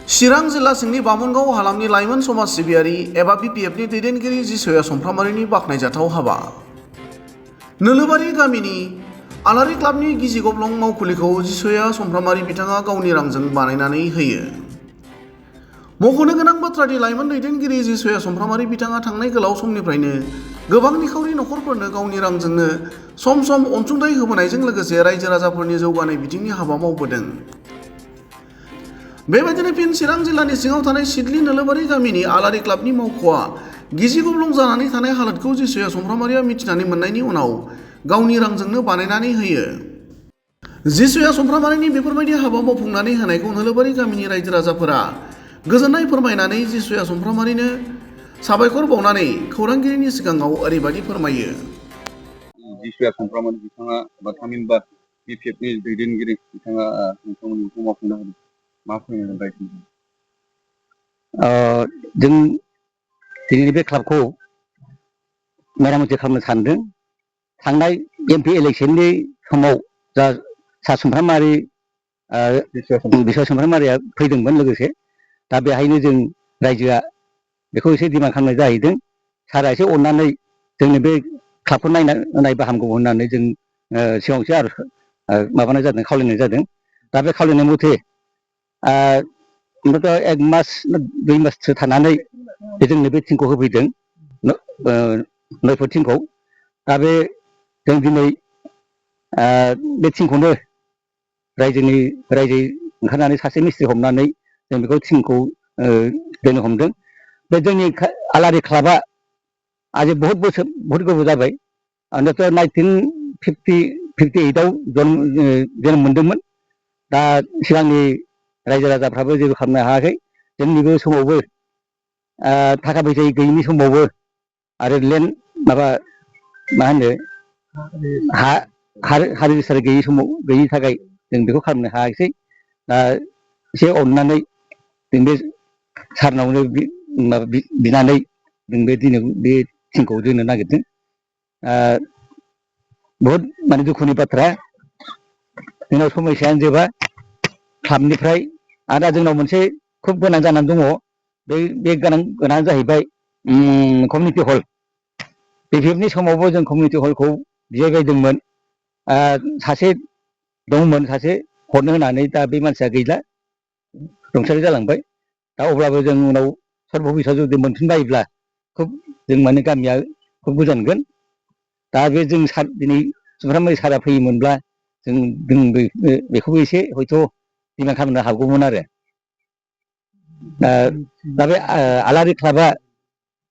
चिरां जिल्ला सिंनि बामोनगाव हालामनि लाइमोन समाज सिबियारि एबा बिपिएफनि दैदेनगिरि जिसया समफ्रामारिनि बाख्नायजाथाव हाबा। नोलोबारि गामिनि आलारि क्लाबनि गिजि गब्लं मावखुलिखौ जिसया समफ्रामारि बिथाङा गावनि रांजों बानायनानै होयो। मख'नो गोनां बाथ्रादि लाइमोन दैदेनगिरि जिसया समफ्रामारि बिथाङा थांनाय गोलाव समनिफ्रायनो गोबां निखावरि नखरफोरनो गावनि रांजोंनो सम सम अनसुंथाइ होबोनायजों लोगोसे रायजो राजाफोरनि जौगानाय बिथिंनि हाबा मावबोदों। बेबायदिनो फिन चिरां जिल्लानि सिङाव थानाय सिडली नोलोबारि गामिनि आलारि क्लाबनि मावख'आ गिजि गब्लं जानानै थानाय हालोदखौ जिसया समफ्रामारिया मिथिनानै मोननायनि उनाव गावनि रांजोंनो बानायनानै होयो। जिसया समफ्रामारिनि बेफोरबायदि हाबा मावफुंनानै होनायखौ नोलोबारि गामिनि रायजो राजाफोरा गोजोननाय फोरमायनानै जिसया समफ्रामारिनो साबायखर बावनानै खौरांगिरिनि सिगाङाव ओरैबायदि फोरमायो। जिसया समफ्रामारि बिथाङा बा थामहिनबा बिपिएफनि दैदेनगिरि बिथाङा नोंथांमोननि मावफुंनो हादों मा फोरमायनो रायजो जों दिनैनि बे क्लाबखौ मेरामति खालामनो सानदों। थांनाय एमपि इलेक्सननि समाव जा सा समफ्रामारि बिसया समफ्रामारिया फैदोंमोन लोगोसे दा बेहायनो जों रायजोआ बेखौ एसे डिमान्ड खालामनाय जाहैदों। सारा एसे अननानै जोंनि बे क्लाबखौ नायबा हामगौ होननानै जों सिगाङावसो आरो माबानाय जादों, खावलायनाय जादों। दा बे खावलायनाय मथे एक मास 2 माससो थानानै जोंनो बे टिमखौ होफैदों, 9 फुट टिमखौ। दा बे जों दिनै बे टिमखौनो रायजो ओंखारनानै सासे मिस्ट्रि हमनानै जों बेखौ टिमखौ दोननो हमदों। बे जोंनि आलारि क्लाबा आज बहुत गोबाव जाबाय। 1958आव जोनोम मोन्दोंमोन। दा सिगांनि रायजो राजाफ्राबो जेबो खालामनो हायाखै। जोंनि बे समावबो थाखा फैसा गैयिनि समावबो आरो लेन्ड माबा मा होनो हा रेजिस्टार गैयि थाखाय जों बेखौ खालामनो हायाखिसै। दा एसे अननानै जों बे सारनावनो बिनानै जों बे टिमखौ दोननो नागिरदों। बहुद माने दुखुनि बाथ्रा, जोंनाव समयसायानो जोबा क्लाबनिफ्राय। आरो दा जोंनाव मोनसे खुब गोनां जानानै दङ। बे गोनां जाहैबाय कमिउनिटि हल। बिपिएफनि समावबो जों कमिउनिटि हलखौ बिबायदोंमोन। सासे दंमोन, सासे हरनो होनानै, दा बे मानसिया गैला, रुंसारि जालांबाय। दा अब्लाबो जों उनाव सर्ट भबिसआव जुदि मोनफिनबायोब्ला खुब जों माने गामिया खुब गोजोनगोन। दा बे जों दिनै समफ्रामारि सारा फैयोमोनब्ला जों बेखौबो एसे हयथ' डिमान्ड खालामनो हागौमोन आरो। दा बे आलारि क्लाबा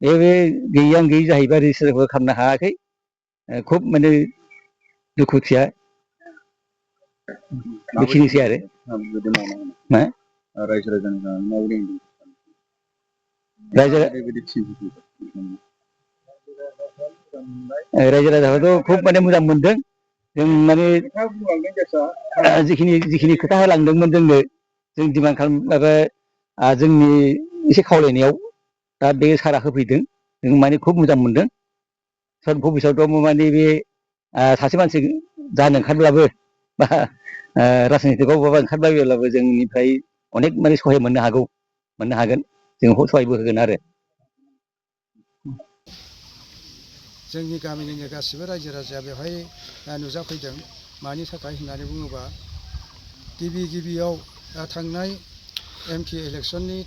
बे गैयि जाहैबाय, रेजिस्टारबो खालामनो हायाखै। खुब माने दुखुथिया। बेखिनिसै आरो रायजो राजानि मावदों रायजो राजाफ्राथ' खुब माने मोजां मोनदों। जों माने जिखिनि खोथा होलांदोंमोन जोंनो, जों डिमान्ड माबा जोंनि एसे खावलायनायाव दा बे सारा होफैदों। जों माने खुब मोजां मोनदों। सर्ट भबिसआवथ' माने बे सासे मानसि जानो ओंखारब्लाबो बा राजनितिकआव बबेबा ओंखारबायोब्लाबो जोंनिफ्राय अनेक माने सहाय मोननो हागोन। जों सहायबो होगोन आरो। जोंनि गामिनिनो गासिबो रायजो राजाया बेवहाय नुजाफैदों। मानि थाखाय होननानै बुङोबा, गिबियाव थांनाय एमपि इलेक्सननि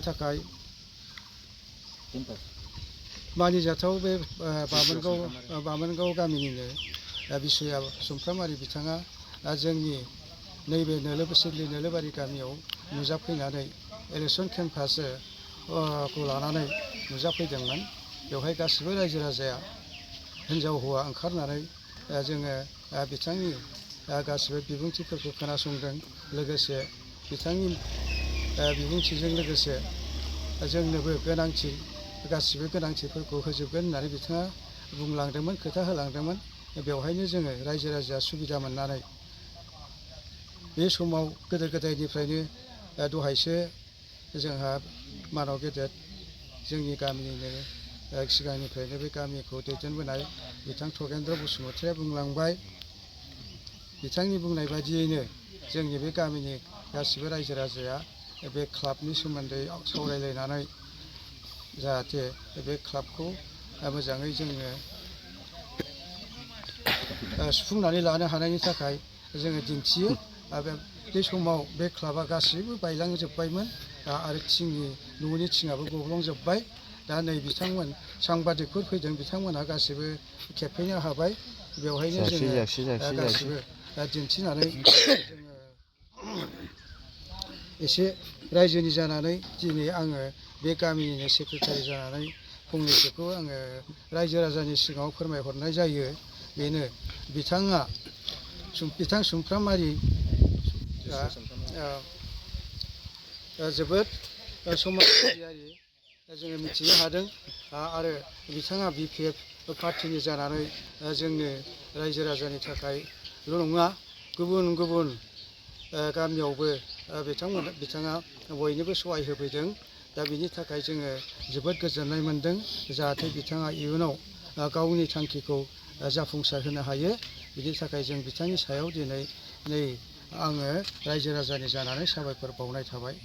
थाखाय मानिजाथाव बे बामोनगाव गामिनिनो बिसया समफ्रामारि बिथाङा जोंनि नैबे सिडली नोलोबारि गामियाव नुजाफैनानै इलेक्सन केम्पासखौ लानानै नुजाफैदोंमोन। बेवहाय गासिबो रायजो राजाया हिन्जाव हौवा ओंखारनानै जोङो बिथांनि गासिबो बिबुंथिफोरखौ खोनासंदों। लोगोसे बिथांनि बिबुंथिजों लोगोसे जोंनोबो गासिबो गोनांथिफोरखौ होजोबगोन होननानै बिथाङा बुंलांदोंमोन, खोथा होलांदोंमोन। बेवहायनो जोङो रायजो राजाया सुबिदा मोननानै बे समाव गोदो गोदायनिफ्रायनो दहायसो जोंहा मानाव गेदेर जोंनि गामिनिनो सिगांनिफ्रायनो बे गामिखौ दैदेनबोनाय बिथां थगेन्द्र बसुमतारिया बुंलांबाय। बिथांनि बुंनाय बायदियैनो जोंनि बे गामिनि गासिबो रायजो राजाया बे क्लाबनि सोमोन्दै सावरायलायनानै जाहाथे बे क्लाबखौ मोजाङै जोङो सुफुंनानै लानो हानायनि थाखाय जोङो दिन्थियो। आरो बे समाव बे क्लाबा गासैबो बायलांजोब्बायमोन आरो न'नि थिङाबो गब्लंजोब्बाय। दा नै बिथांमोन सांबादिकफोर फैदों, बिथांमोनहा गासैबो खेबफैनो हाबाय। बेवहायनो जोङो गासैबो दिन्थिनानै जोङो एसे रायजोनि जानानै दिनै आङो बे गामिनिनो सेक्रेटारि जानानै फंनैसोखौ आङो रायजो राजानि सिगाङाव फोरमायहरनाय जायो। बेनो बिथां सुमफ्रामारि जोबोद समाज सिबियारि जोङो मिथिनो हादों। आरो बिथाङा BPF पार्टिनि जानानै जोंनो रायजो राजानि थाखायल' नङा, गुबुन गुबुन गामियावबो बिथाङा बयनोबो सहाय होफैदों। दा बिनि थाखाय जोङो जोबोद गोजोननाय मोनदों। जाहाथे बिथाङा इयुनाव गावनि थांखिखौ जाफुंसार होनो हायो। बिनि थाखाय जों बिथांनि सायाव दिनै आङो रायजो राजानि जानानै साबायखर बावनाय थाबाय।